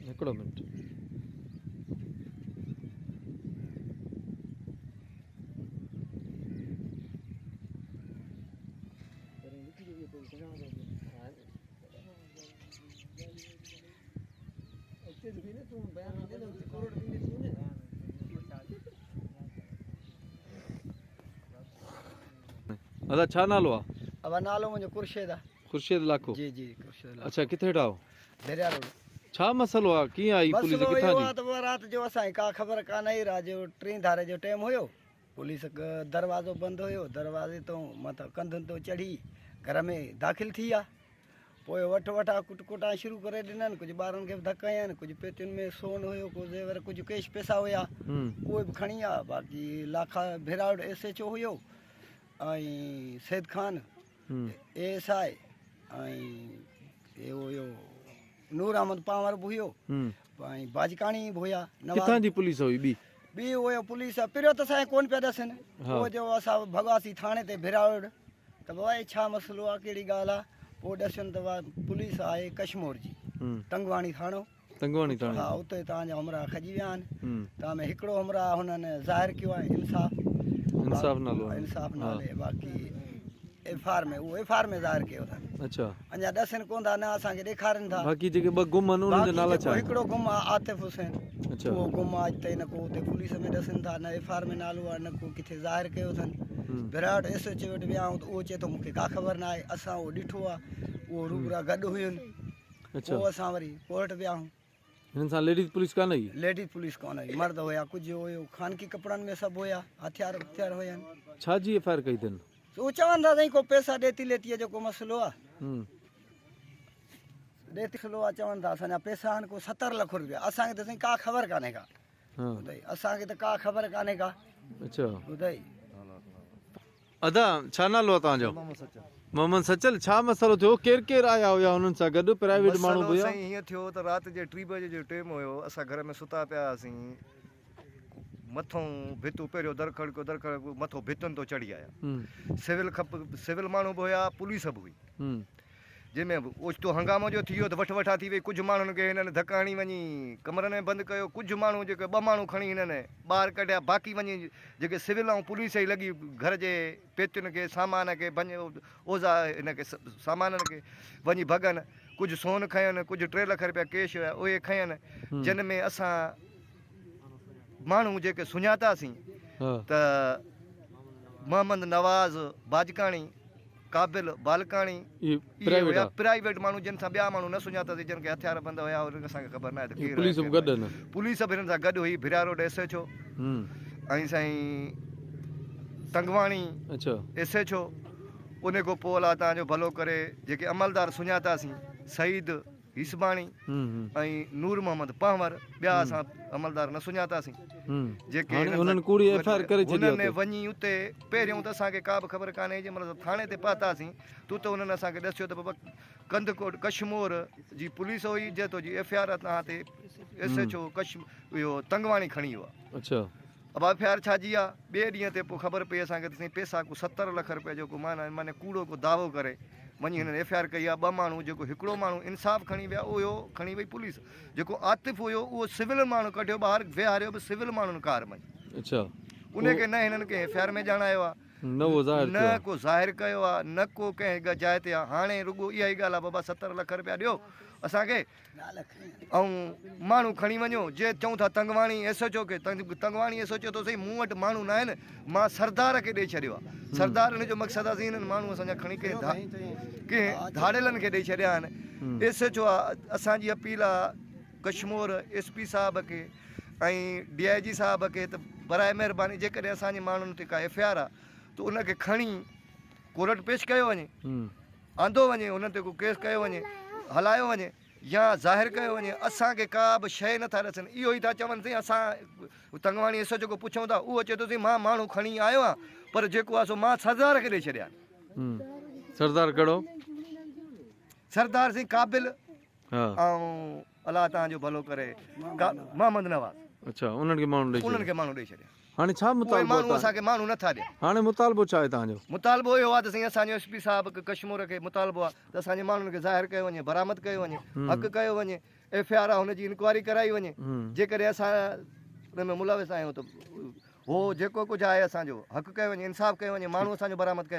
هڪڙو منٽ. ادا ڇا نالو آ؟ ابا نالو منهنجو خورشيد آ. خورشيد لاکو. جي جي خورشيد لاکو. اڇا ڪٿي ويٺا آهيو؟ دريا روڊ. ڇا مسئلو آ ڪيئن آئي پوليس مسئلو ڪٿان اهو جي؟ آ ته رات جو اسان کي ڪا خبر ڪانه هئي رات جو ٽين ڌاري جو ٽيم هيو پوليس دروازو بند هيو دروازي تون مٿان ڪنڌن تون چڙهي گهر ۾ داخل ٿي ويا پوء وٺ وٺا ڪٽ ڪٽان شروع ڪري ڏنن ڪجهه ٻارن کي به ڌڪ هنيائين ڪجهه پيتين ۾ سون هيو ڪو زيور ڪجهه ڪيش پئسا هيا اهي به کڻي ويا باقي Lakha ڀيراوڙ S H O have ۽ Saeed Khan A S I ۽ اهو هيو نور احمد پانور به هيو ۽ باجڪاڻي به هيا. ڪٿان جي پوليس هئي ٻي؟ ٻي هيو پوليس پريو ته اسان کي ڪون پيا ڏسن پوء جو اسان ڀڳاسين ٿاڻي تي ڀيراوڙ ته بابا هي ڇا مسئلو آ ڪهڙي ڳالهه آ پوء ڏسين ته پوليس آهي ڪشمور جي تنگواڻي ٿاڻو. تنگواڻي ٿاڻي. ها اتي توهان جا همراهه کڄي ويا آهن. توهان ۾ هڪڙو همراهه هنن ظاهر ڪيو آهي انصاف. انصاف نالو آهي. انصاف نالي باقي ايف آر ۾ اهو ايف آر ۾ ظاهر ڪيو اٿن. اڇا. اڃا ڏسن ڪون ٿا نه اسان کي ڏيکارين ٿا. باقي جيڪي ٻه گم آهن انهن جا نالا ڇا آهن؟ هڪڙو گم آهي عاطف حسين. اڇا. اهو گم آهي اڄ تائين نه ڪو اتي پوليس ۾ ڏسن ٿا نه ايف آر ۾ نالو آهي نه ڪو ڪٿي ظاهر ڪيو اٿن. براڊ ايس ايڇ او وٽ ويا آهيون ته اهو چئي ٿو مون کي ڪا خبر نه آهي اسان اهو ڏٺو آهي اهو روبرا گڏ هين. پوء اسان وري ڪورٽ ويا آهيون. هنن سان ليڊيز پوليس ڪانه هئي؟ ليڊيز پوليس ڪانه هئي، مرد هيا، ڪجهه هيو خانگي ڪپڙن ۾ سڀ هيا، هٿيار وٿيار هين. ڇا جي ايف I R ڪئي اٿن؟ هو چون ٿا سائين ڪو پئسا ڏيتي ليتيء جو ڪو مسئلو آ. ڏيتي مسئلو آ چون ٿا اسان جا پئسا آهن ڪو 70 لک روپيا اسان کي ته سائين ڪا خبر ڪانهي ڪا. ٻڌائي اسان کي ته ڪا خبر ڪانهي ڪا. اڇا. ٻڌائي. ادا ڇا نالو آ توهان جو؟ محمد سچل. محمد سچل ڇا مسئلو ٿيو ڪير ڪير آيا هيا انهن سان گڏ پرائيويٽ ماڻهو مسئلو به هيا؟ سائين هيئن ٿيو ته رات جي ٽي بجي جو ٽيم هيو اسان گهر ۾ ستا پيا هئاسين مٿون ڀتون پهريون در کڙڪيو در کڙڪيو مٿو ڀتن تو چڙهي آيا سول کپ سول ماڻهو به هيا پوليس به هئي جنهن ۾ اوچتو هنگامو جو ٿي ويو ته وٺ وٺان ٿي وئي ڪجهه ماڻهن کي هنن ڌڪ هڻي وڃي ڪمرن ۾ بند ڪيو ڪجهه ماڻهو جيڪي ٻه ماڻهو کڻي هنن ٻاهر ڪڍيا باقي وڃي جيڪي سول ۽ پوليس ئي لڳي گهر جي پيتين کي سامان کي ڀڃ اوزا هن کي سامانن کي وڃي ڀڳن ڪجهه سون کنين ڪجهه 3 لک رپيا ڪيش هيا اهي کنين جن ۾ اسان ماڻهو جيڪي سڃاتاسين ته محمد نواز باجڪاڻي قابل بالڪاڻي اهي هيا پرائيويٽ ماڻهو جن سان ٻيا ماڻهو نه سڃاتاسين جن کي هٿيار بند هيا انهن کي اسان کي خبر ناهي ته ڪير پوليس به گڏ هن پوليس به هنن سان گڏ هئي ڀريا روڊ ايس ايڇ او ۽ سائين تنگواڻي اڇا ايس ايڇ او ان کان پوء الله تان جو ڀلو ڪري جيڪي عملدار سڃاتاسين سعيد هيسباڻي ۽ نور محمد پنهور ٻيا اسان عملدار نه سڃاتاسين جيڪي هاڻي انهن ڪوڙي ايف I R ڪري ڇڏي انهن وڃي اتي پهريون ته اسان کي ڪا به خبر ڪانهي جنهن مهل اسان ٿاڻي تي پهتاسين ته اتي انهن اسان کي ڏسيو ته بابا ڪنڌڪوٽ ڪشمور جي پوليس هئي جنهن تو جي ايف I R توهان تي ايس ايڇ او ڪش اهو تنگواڻي کڻي ويو آهي. اڇا. ابا ايف I R ڇا جي آ؟ ٻئي ڏينهن تي پوء خبر پئي اسان کي ته سائين پئسا ڪو 70 لک رپيا جو ڪو معنيٰ معنيٰ ڪوڙو ڪو دعوو ڪري وڃي هنن ايف I R ڪئي آ ٻه ماڻهو جيڪو هڪڙو ماڻهو انصاف کڻي ويا اهو کڻي وئي پوليس جيڪو عاطف هيو اهو سول ماڻهو ڪڍيو ٻاهر ويهاريو به سول ماڻهن ڪار ۾. اڇا. ان کي نه هنن ڪنهن ايف I R ۾ ڄاڻايو آ نه اهو ظاهر ٿيو نه آ. ڪو ظاهر ڪيو آ نه ڪو ڪنهن جاء تي آ هاڻي رڳو اها ئي ڳالهه آ بابا 70 لک رپيا ڏيو اسان کي ۽ ماڻهو کڻي وڃو، جي چئون ٿا تنگواڻي ايس ايڇ او کي، تنگواڻي ايس ايڇ او چئي ٿو سائين مون وٽ ماڻهو ناهن، مان سردار کي ڏئي ڇڏيو آهي. سردار ان جو مقصد آهي سائين هنن ماڻهو اسان جا کڻي ڪنهن ڪنهن ڌاڙيلن کي ڏئي ڇڏيا آهن. ايس ايڇ او اسان جي اپيل آهي ڪشمور ايس پي صاحب کي ۽ ڊي I جي صاحب کي ته براء مهرباني جيڪڏهن اسان جي ماڻهن تي ڪا ايف I R آهي ته ان کي کڻي ڪورٽ پيش ڪيو وڃي. آندو وڃي انهن تي ڪو ڪيس ڪيو وڃي هلايو وڃي يا ظاهر ڪيو وڃي اسان کي ڪا به شيء نٿا ڏسن اهو ئي ٿا چون سائين اسان تنگواڻي ايس ايڇ او کي پڇون ٿا اهو چئي ٿو سائين مان ماڻهو کڻي آيو آهيان پر جيڪو آهي سو مان سردار کي ڏئي ڇڏيا سردار ڪهڙو؟ سردار سائين قابل ۽ الله تان جو ڀلو ڪري محمد نواز اڇا انهن کي ماڻهو ڏئي انهن کي ماڻهو ڏئي ڇڏيا. هاڻي ڇا اهي مطالبو ماڻهو آهي اسان کي ماڻهو نٿا ڏين. هاڻي مطالبو ڇا آهي توهان جو؟ مطالبو اهو آهي ته سائين اسان جو ايس پي صاحب ڪشمور کي مطالبو آهي ته اسان جي ماڻهن کي ظاهر ڪيو وڃي، برآمد ڪيو وڃي، حق ڪيو وڃي، ايف I R آهي هن جي انڪوائري ڪرائي وڃي، جيڪڏهن اسان ان ۾ ملوث آهيون ته هو جيڪو ڪجهه آهي اسان جو حق ڪيو وڃي، انصاف ڪيو وڃي، ماڻهو اسان جو برآمد ڪيو.